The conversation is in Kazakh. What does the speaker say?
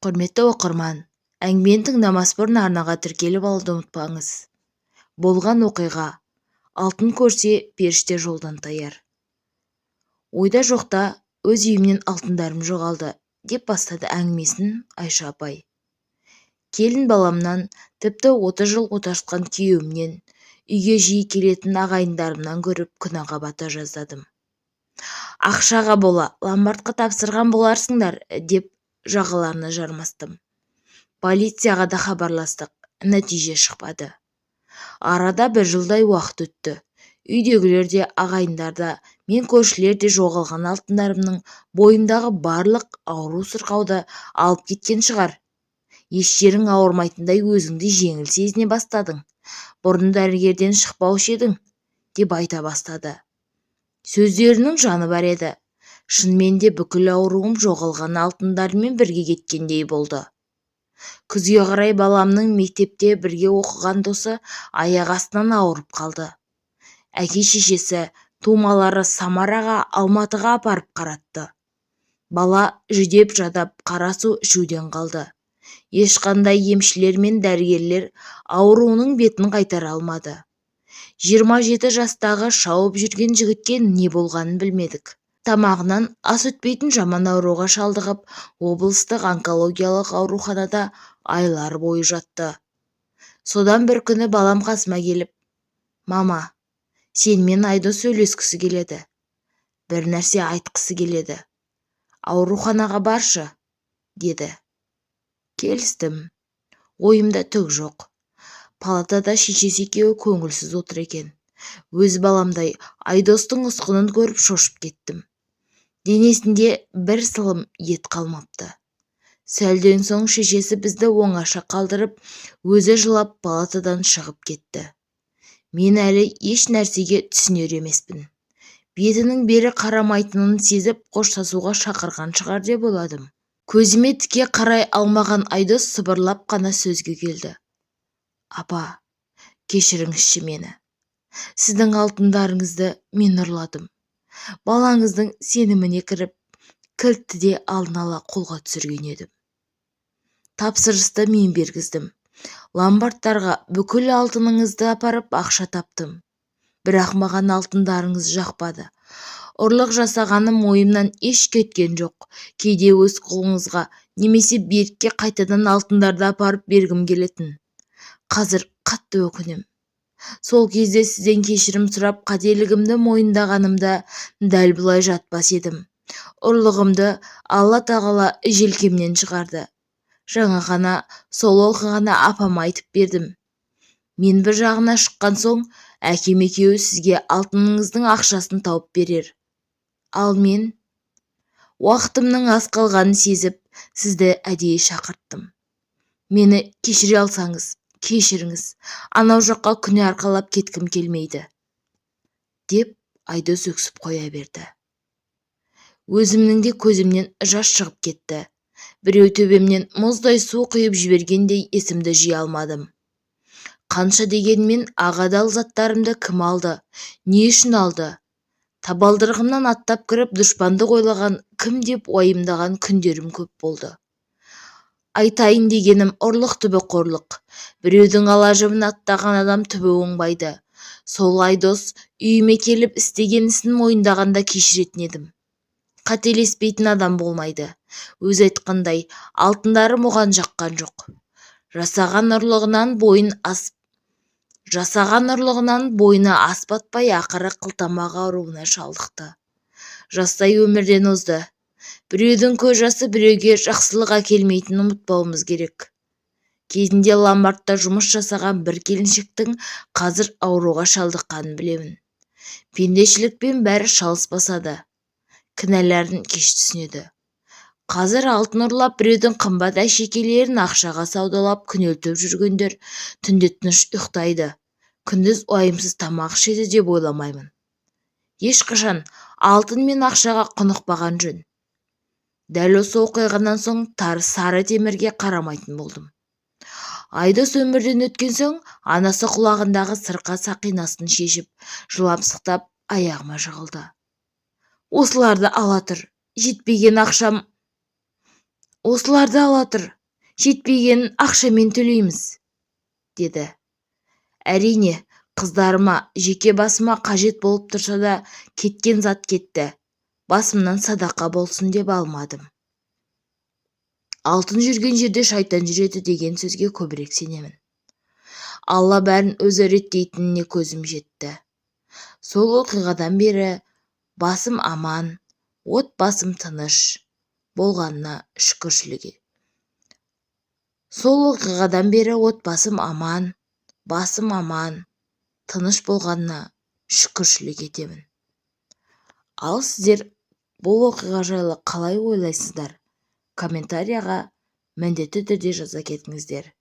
Құрметті оқырман, әңгімені тыңдамас бұрын арнаға тіркеліп алуды ұмытпаңыз. Болған оқиға: алтын көрсе, періште жолдан таяр. Ойда жоқта өз үйімнен алтындарым жоғалды, деп бастады әңгімесін Айша апай. Келін баламнан, тіпті 30 жыл отасқан күйеуімнен, үйге жиі келетін ағайындарымнан көріп күнәға бата жаздадым. Ақшаға бола ломбардқа тапсырған боларсыңдар деп жағаларына жармастым. Полицияға да хабарластық, нәтиже шықпады. Арада бір жылдай уақыт өтті. Үйдегілер де, ағайындар да, мен көршілер де жоғалған алтындарымның бойымдағы барлық ауру-сырқауды алып кеткен шығар. Еш жерің ауырмайтындай өзіңді жеңіл сезіне бастадың. Бұрын дәрігерден шықпаушы едің, деп айта бастады. Сөздерінің жаны бар еді. Шынымен де бүкіл ауруым жоғалған алтындармен бірге кеткендей болды. Күзге қарай баламның мектепте бірге оқыған досы аяқ астынан ауырып қалды. Әке-шешесі, тумалары Самараға, Алматыға апарып қаратты. Бала жүдеп-жадап қара су ішуден қалды. Ешқандай емшілер мен дәрігерлер ауруының бетін қайтара алмады. 27 жастағы шауып жүрген жігітке не болғанын білмедік. Тамағынан ас өтпейтін жаман ауруға шалдығып, облыстық онкологиялық ауруханада айлар бойы жатты. Содан бір күні балам қасыма келіп, «Мама, сенімен Айдос сөйлескісі келеді, бір нәрсе айтқысы келеді. Ауруханаға баршы», деді. Келістім. Ойымда түк жоқ. Палатада шешесі екеуі көңілсіз отыр екен. Өз баламдай Айдостың ұсқынын көріп шошып кеттім. Денесінде бір сылым ет қалмапты. Сәлден соң шешесі бізді оңаша қалдырып, өзі жылап палатадан шығып кетті. Мен әлі еш нәрсеге түсінер емеспін. Бетінің бері қарамайтынын сезіп, қоштасуға шақырған шығар деп ойладым. Көзіме тіке қарай алмаған Айдос сыбырлап қана сөзге келді. «Апа, кешіріңізші мені. Сіздің алтындарыңызды мен ұрладым. Балаңыздың сеніміне кіріп, кілтті де алдын ала қолға түсірген едім. Тапсырысты мен бергіздім. Ломбардтарға бүкіл алтыныңызды апарып ақша таптым. Бірақ маған алтындарыңыз жақпады. Ұрлық жасағаным ойымнан еш кеткен жоқ. Кейде өз қолыңызға немесе Берікке қайтадан алтындарды апарып бергім келетін. Қазір қатты өкінем. Сол кезде сізден кешірім сұрап қателігімді мойындағанымда дәл бұлай жатпас едім. Ұрлығымды Алла тағала желкемнен шығарды. Жаңа ғана сол оқиғаны апама айтып бердім. Мен бір жағына шыққан соң әкем екеуі сізге алтыныңыздың ақшасын тауып берер. Ал мен уақытымның аз қалғанын сезіп, сізді әдейі шақырттым. Мені кешіре алсаңыз, кешіріңіз. Анау жаққа күнә арқалап кеткім келмейді», деп Айдос өксіп қоя берді. Өзімнің де көзімнен жас шығып кетті. Біреу төбемнен мұздай су құйып жібергендей есімді жия алмадым. Қанша дегенмен ақ адал заттарымды кім алды, не үшін алды? Табалдырығымнан аттап кіріп дұшпандық ойлаған кім деп уайымдаған күндерім көп болды. Айтайын дегенім, ұрлық түбі қорлық. Біреудің ала жібін аттаған адам түбі оңбайды. Сол Айдос үйіме келіп істеген ісін мойындағанда кешіретін едім. Қателеспейтін адам болмайды. Өзі айтқандай, алтындарым оған жаққан жоқ. Жасаған ұрлығынан бойын ас жасаған ұрлығынан бойына ас батпай ақыры қылтамақ ауруына шалдықты. Жастай өмірден озды. Біреудің көз жасы біреуге жақсылық әкелмейтінін ұмытпауымыз керек. Кезінде ломбардта жұмыс жасаған бір келіншектің қазір ауруға шалдыққанын білемін. Пендешілікпен бәрі шалыс басады. Кінәларын кеш түсінеді. Қазір алтын ұрлап, біреудің қымбат әшекейлерін ақшаға саудалап күнелтіп жүргендер түнде тыныш ұйықтайды, күндіз уайымсыз тамақ ішеді деп ойламаймын. Ешқашан алтын мен ақшаға құнықпаған жөн. Дәл осы оқиғадан соң сары темірге қарамайтын болдым. Айдос өмірден өткен соң анасы құлағындағы сырқа сақинасын шешіп, жылап-сықтап аяғыма жығылды. «Осыларды ала тұр, жетпеген ақшам Осыларды ала тұр, жетпегенін ақшамен төлейміз, деді. Әрине, қыздарыма, жеке басыма қажет болып тұрса да, кеткен зат кетті, басымнан садақа болсын деп алмадым. Алтын жүрген жерде шайтан жүреді деген сөзге көбірек сенемін. Алла бәрін өзі реттейтініне көзім жетті. Сол оқиғадан бері басым аман, отбасым тыныш болғанына шүкіршілік. Сол оқиғадан бері отбасым аман, басым аман, тыныш болғанына шүкіршілік етемін. Ал сіздер бұл оқиға жайлы қалай ойлайсыздар? Комментарияға міндетті түрде жаза кетіңіздер.